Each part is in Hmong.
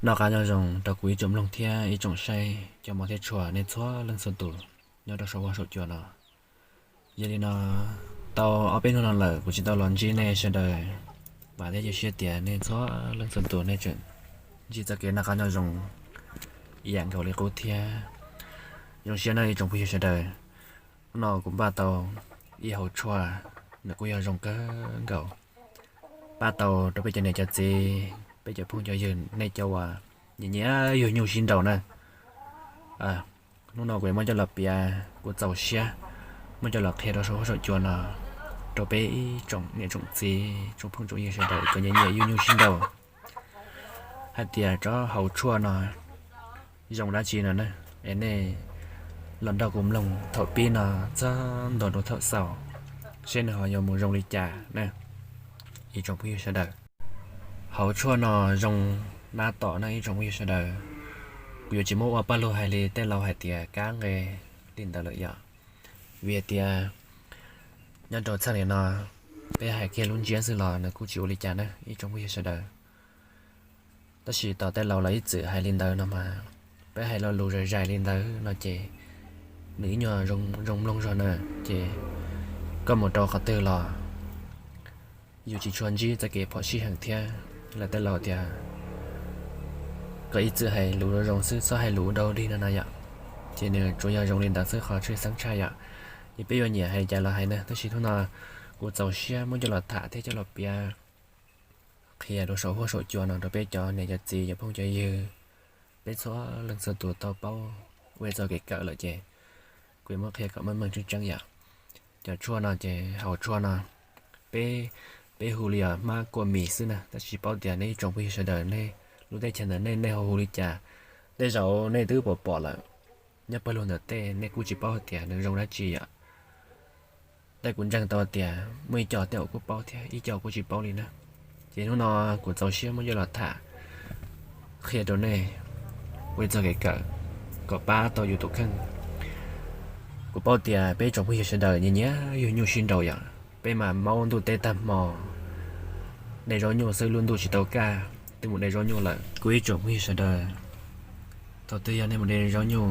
Noj qab nyob zoo rau kuv ib tsoom mloog thiab ib tsoom saib cov mos thiab tshuaj nej txhua leej txhua tus nyob rau saum huab saum cua no. Yog li no, tau ob peb hnub no lawm kuv tsis tau los ntsib nej sawv daws, vam thiab cia siab tias nej txhua leej txhua tus nej tseem ntsib txoj kev noj qab nyob zoo ib yam nkaus li qub thiab. Zoo siab nawb ib tsoom phooj ywg sawv daws, hnub no kuv npaj tau ib hauv tshuaj, nws kuj yog zoo kawg nkaus, pab tau rau peb cov niam cov txiv, peb cov phooj cov ywg, nej cov uas nyiam nyiam yug nyuj sib nraus na. Hnub no kuv yuav muab coj los piav, kuv txaus siab muab coj los qhia rau saum huab saum cua no rau peb ib tsoom niam tsoom txiv, tsoom phooj tsoom ywg sawv daws cov nyiam nyiam yug nyuj sib nraus, hais tias tsob hauv tshuaj no zoo dab tsi no na. Es nej los nrog kuv mloog thaum pib no txog ntua rau thaum xaus, seb nws ho yuav mus zoo li cas na ib tsoom phooj ywg sawv daws. Hauv tshuaj no zoo nab tom na ib tsoom phooj ywg sawv daws. Kuv yuav tsis muab ua paj lug hais li tej laus hais tias kab nqe li ntawd lawm yom, vim hais tias nyob rau txheej niam no peb hais kiag lub ntsiab xwb los nws kuj tsis ua li cas na ib tsoom phooj ywg sawv daws. Tab sis tom tej laus lawv ib txwm hais li ntawd no mas, peb hais lo lus zais zais li ntawd no ces nws ib nyuag zoo mloog zog na, ces koj mus rau qhov twg los yus tsis tshua ntsib txoj kev phom sij heev thiab. Lawv tej laus tias koj ib txwm hais lus zoo zoo xwb, txhob hais lus dog dig no na yom. Ces nws tsuas yog zoo li ntawd xwb, qhov tshwj xeeb tshaj yom. Ces peb yuav nyiam hais li cas los hais na, tab sis hnub no kuv txaus siab muab coj los tham thiab coj los piav qhia rau saum huab saum cua no rau peb cov niam cov txiv cov phooj cov ywg, peb txhua leej txhua tus tau paub ua txoj kev kawm lawm ces kuv yuav muab qhia kom meej meej tseeb tseeb yom. Cov tshuaj no ces hauv tshuaj no peb, peb hu li hmab kua mis xwb na, tab sis paub tias nej ib tsoom phooj ywg sawv daws nej lub teb chaws ntawm nej, nej ho hu li cas. Tej zaum nej twb pom pom lawm, nyob pawg lug ntawm tej nej kuj tsis paub hais tias nws zoo dab tsi yom. Tej kuv ntseeg tau tias muaj ib co tej uas kuj paub thiab ib co kuj tsis paub li na. Ces hnub no kuv txaus siab muab coj los tham qhia rau nej ua ib txoj kev kawm kom pab tau yus tus kheej. Kuv paub tias peb ib tsoom phooj ywg sawv daws nyiam nyiam yug nyuj sib nraus yom, peb mas maub ntuj teb tag hmo, de zaub nyuj xwb lub ntuj tsis tau kaj twb mus de zaub nyuj lawm. Kuv ib tsoom phooj ywg sawv daws, thaum twg yog nej mus de zaub nyuj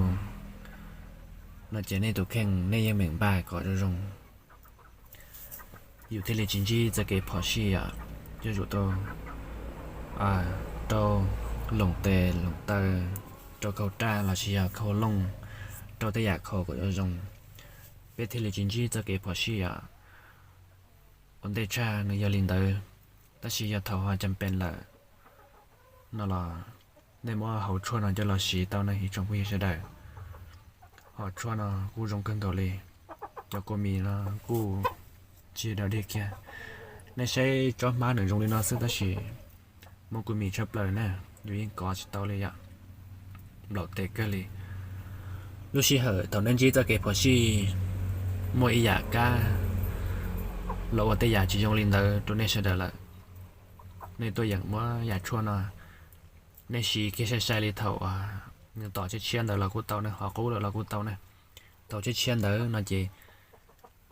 no ces nej tus kheej nej yeej meem npaj kom zoo zoo, yus thiaj li tsis ntsib txoj kev phom sij yom. Yuav tsum tau rau loos tes loos taw, rau khau raj los sis yog khau looj, rau tej yam khau kom zoo zoo, peb thiaj li tsis ntsib txoj kev phom sij yom. Ua ntej tshaj nws yog li ntawd, tab sis yog thaum ho cam pees lawm no los nej muab hauv tshuaj no coj los siv tau na ib tsoom phooj ywg sawv daws. Hauv tshuaj no kuj zoo kawg nkaus li, cov kua mis no kuj tsis dag dig kiag. Nej saib tsob hmab nws zoo li no xwb tab sis muaj kua mis tshaj plaws na, yus yeej kov tsis tau li yom. Nplaum tes kawg li. Lub sij hawm thaum nej ntsib txoj kev phom sij, muaj ib yam kab los ua tej yam tsis zoo li ntawd rau nej sawv daws lawm, nej tuaj yeem muab yam tshuaj no, nej siv kiag sai sai li thaum nws tom tshiab tshiab ntawd los kuj tau ne, ho qub lawm los kuj tau ne. Thaum tshiab tshiab ntawd no ces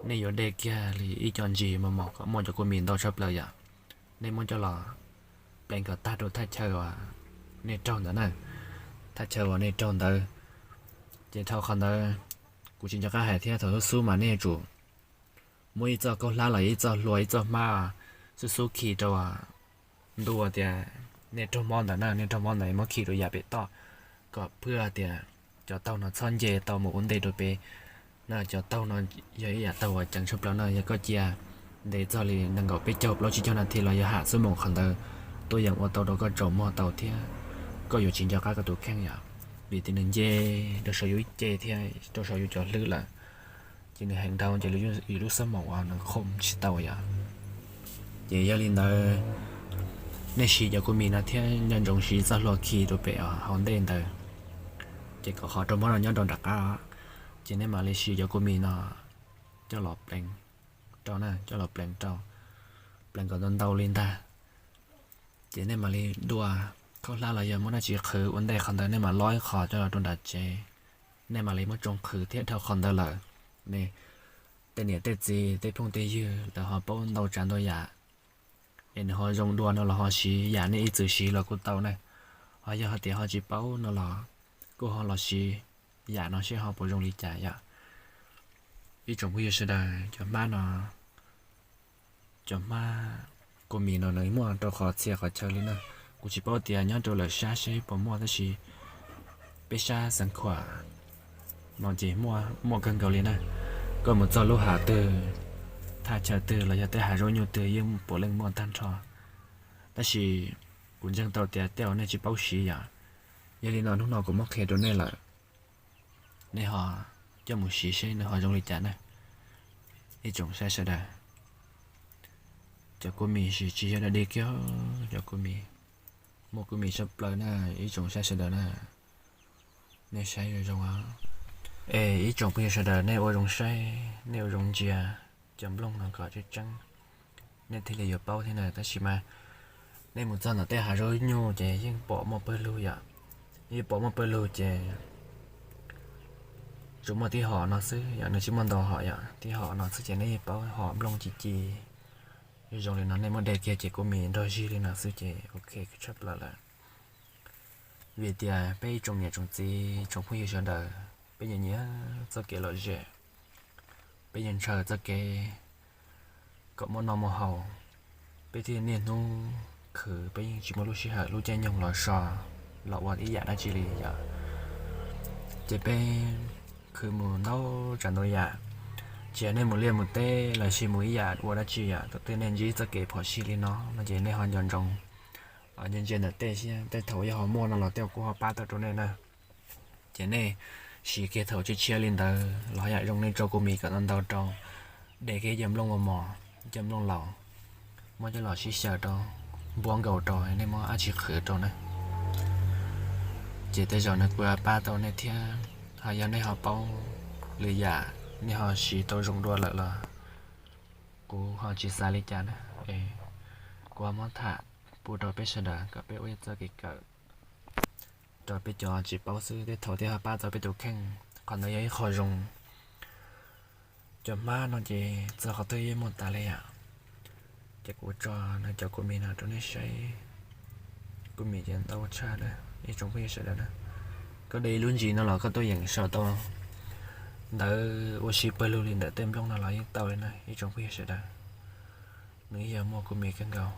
nej yuav de kiag li ib co ntsis mos mos kom muaj cov kua mis ntau tshaj plaws yom. Nej muab coj los pleev kom tag rau thaj chaw uas nej raug ntawd na, thaj chaw uas nej raug ntawd. Ces dhau qhov ntawd, kuv tsis nco qab hais thiab, thaum xub xub mas nej yuav tsum muab ib txoj khaub hlab los ib txoj hlua ib txoj hmab xub xub khi rau ntu tias nej raug mob ntawd na, nej raug mob ntawd muab khi rau yam pem toj, kom phwj tias cov taug no txhob nce tau mus ua ntej rau pem na. Cov taug no yog ib yam taug uas ceev tshaj plaws no, yog koj cia nte txog li nees nkaum peb caug plaub tsib caug nas this los yog ham xuab moos qhov ntawd, tuaj yeem ua tau rau koj tsaus muag tau thiab koj yuav tsis nco qab koj tus kheej yom, vim tias nws nce rau saum yus ib ce thiab rau saum yus cov hlwb lawm. Ces nws heev dhau ces yus lub xuab moos uas nws khoom tsis tau yom. Ces yog li ntawd, nej siv cov kua mis no thiab nco ntsoov siv txoj hlua khi rau pem hauv ntej ntawd, ces kom qhov raug mob no nyob rau nram qab. Ces nej mam li siv cov kua mis no coj los pleev rau na, coj los pleev rau, pleev kom ntau ntau li ntag. Ces nej mam li dua khaub hlab los yog muab dab tsi qhwv ua ntej qhov ntawd, nej mam lob ib qho coj los rau nram tsev. Nej mam li muab tsoo qhwv thiab dhau qhov ntawd lawm, nej tej niam tej txiv tej phooj tej ywg lawv ho paub ntau tsav ntau yam, es nws ho zoo dua no los ho siv yam nej ib txwm siv los kuj tau ne, Yog hais tias ho tsis paub no los kuj ho los siv yam no seb ho puas zoo li cas yom. Ib tsoom phooj ywg sawv daws, cov hmab no, cov hmab kua mis no nws muaj rau qhov txhia qhov chaw li na. Kuv tsis paub tias nyob rau lawm sab seb puas muaj, tab sis peb sab Xeev Khuam no ces muaj kawg nkaus li na. Koj mus txog lub hav twg, thaj chaw twg los yog tej hav zaub nyuj twg yeej puav leej muaj tag nrho. Tab sis kuv ntseeg tau tias tej zaum nej tsis paub siv yom. Yog li no hnub no kuv muab qhia rau nej lawm, nej ho coj mus siv seb nws ho zoo li cas na. Ib tsoom saib sawv daws, cov kua mis tsis yog dog dig kiag, cov kua mis, muaj kua mis tshaj plaws na, ib tsoom saib sawv daws na. Nej saib zoo zoo os. Es ib tsoom phooj ywg sawv daws, nej ua zoo saib, nej ua zoo ntsia cov nplooj no kom tseeb tseeb, nej thiaj li yuav paub thiab na. Tab sis mas nej mus txog ntawm tej hav zaub nyuj ces yeej pom muaj pawg lug yom. Yeej pom muaj pawg lug ces tsuas muaj tib hom no xwb yom, nws tsis muaj ntau hom yom, tib hom no xwb ces nej yeej paub hom nplooj ci ci. Zoo li no nej muab de kiag ces kua mis nrog zig li no xwb ces ok tshaj plaws lawm. Vim tias peb ib tsoom niam tsoom txiv tsoom phooj ywg sawv daws, peb nyiam nyiam txoj kev lom zem, peb yeej ntshaw txoj kev kom muaj noj muaj haus, peb thiaj niaj hnub khwv, peb yeej tsis muaj lub sij hawm lub caij nyoog los so los ua ib yam dab tsi li yom. Ces peb khwv mus ntau tsav ntau yam, tsis hais nej mus liaj mus teb los sis mus ib yam ua dab tsi yom, thaum twg nej ntsib txoj kev phom sij li no no ces nej ho nco ntsoov ntsia ntsia ntawm tej thiab, tej thaum yog ho muaj no los tej kuj ho pab tau rau nej na. Ces nej siv kiag thaum tshiab tshiab li ntawd los yam zoo, nej tso kua mis kom ntau ntau rau, de kiag cov nplooj mos mos, cov nplooj laus, muab coj los sib xyaw rau, npuab nkaus rau, nej muab dab tsi qhwv rau na. Ces tej zaum nws kuj pab tau nej thiab. Ho yog nej ho paub lwm yam, nej ho siv tau zoo dua lawm los kuv ho tsis xav li cas na. Kuv ho muab tham pub rau peb sawv daws kom peb ua ib txoj kev kawm rau peb cov tsis paub xwb, tej thaum thiaj ho pab tau peb tus kheej. Qhov ntawd yog ib qho zoo. Cov hmab no ces txog qhov twg yeej muaj tas li yom. Ces kuv tso no cov kua mis no rau nej saib. Kua mis ces ntau tshaj na, ib tsoom phooj ywg sawv daws na. Koj de ib lub ntsis no los koj tuaj yeem sau tau ntawd ua si pawg lug li ntawm tej nplooj no los yeej tau li na, ib tsoom phooj ywg sawv daws. Nws yog muaj kua mis kawg nkaus.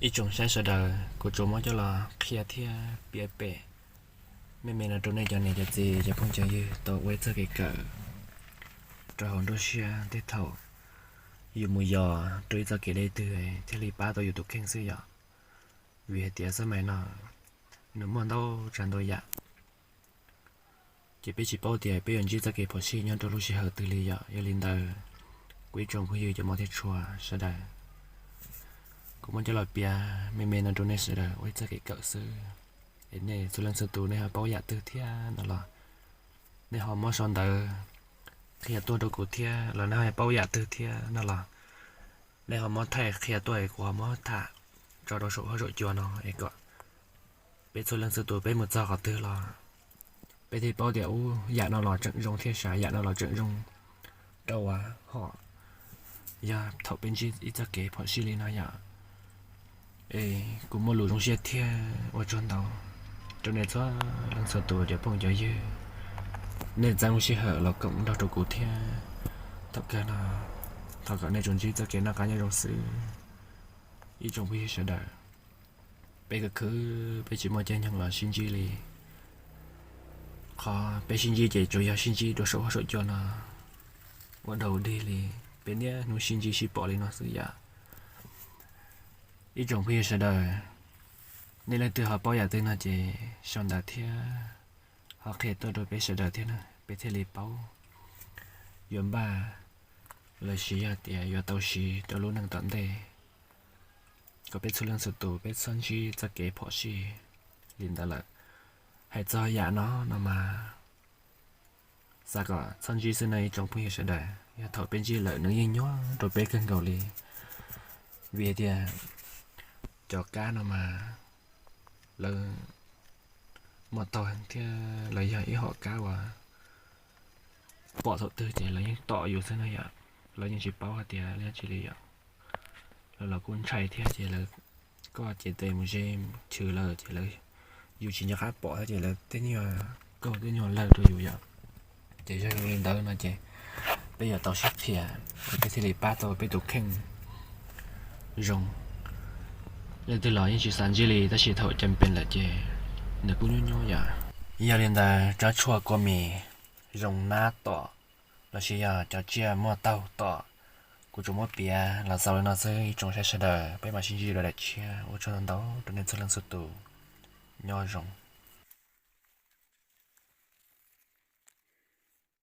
Ib tsoom saib sawv daws, kuv tsuas muab coj los qhia thiab piav pem me me no rau nej cov niam cov txiv cov phooj cov ywg tau ua ib txoj kev kawm rau hauv nruab siab tej thaum yus mus yos rau ib txoj kev deb twg thiaj li pab tau yus tus kheej xwb yom. Vim hais tias xab mais no nws muaj ntau tsav ntau yam, ces peb tsis paub tias peb yuav ntsib txoj kev phom sij nyob rau lub sij hawm twg li yom. Yog li ntawd, kuv ib tsoom phooj ywg cov mos thiab tshua sawv daws, kuv muab coj los piav me me no rau nej sawv daws ua ib txoj kev kawm xwb. Es nej txhua leej txhua tus nej ho paub yam twg thiab no los nej ho muab sau ntawv qhia tuaj rau kuv thiab, los nej ho paub yam twg thiab no los nej ho muab thaij qhia tuaj es kuv ho muab tham tso rau saum huab saum cua no es kom peb txhua leej txhua tus peb mus txog qhov twg los peb thiaj paub tias ub, yam no los tseem zoo thiab sav, yam no los tseem zoo rau ua hom yog thaum peb ntsib ib txoj kev phom sij li no yom. Es kuv muaj lus zoo siab thiab ua tsaug ntau rau nej txhua leej txhua tus cov phooj cov ywg, nej txeeb lub sij hawm los koom nrog rau kuv thiab. Thaum kawg no, thov kom nej tsuas ntsib txoj kev noj qab nyob zoo xwb, ib tsoom phooj ywg sawv daws. Peb khwv khwv peb tsis muaj caij nyoog los sib ntsib li. Qhov peb sib ntsib ces tsuas yog sib ntsib rau saum huab saum cua no ua dog dig li, peb niaj hnub sib ntsib sib pom li no xwb yom. Ib tsoom phooj ywg sawv daws, nej leej twg ho paub yam twg no ces sau ntawv thiab ho qhia tuaj rau peb sawv daws thiab na, peb thiaj li paub yuav npaj los sis yog tias yuav tau siv rau lub neej tom ntej, kom peb txhua leej txhua tus peb txhob ntsib txoj kev phom sij li ntawd lawm. Hais txog yam no no mas xav kom txhob ntsib xwb na ib tsoom phooj ywg sawv daws, yog thaum peb ntsib lawm nws yeej nyuaj rau peb kawg nkaus li. Vim tias cov kab no mas lawv muaj tog thiab lawv yog ib hom kab uas pom thaum twg ces lawv yeej tom yus xwb na yom. Lawv yeej tsis paub hais tias li dab tsi li yom. Lawv los kuj ntshai thiab ces lawv, koj cev tes mus ze chwv lawm ces lawv yus tsis nco qab pom thiab ces lawv tej nyuag kaug tej nyuag lawg rau yus yom. Ces yog li ntawd no ces peb yuav tau sib qhia, peb thiaj li pab tau peb tus kheej zoo. Leej twg los yeej tsis xav ntsib li, tab sis thaum cem pes lawm ces nws kuj nyuaj nyuaj yom. Yog li ntawd, tsob tshuaj kua mis zoo nab tom lossis yog cov tsiaj muaj taug tom, kuv tsuas muab piav los xaus li no xwb ib tsoom saib sawv daws, peb mam sib ntsib dua daim tshiab. Ua tsaug ntau rau nej txhua leej txhua tus, nyob zoo.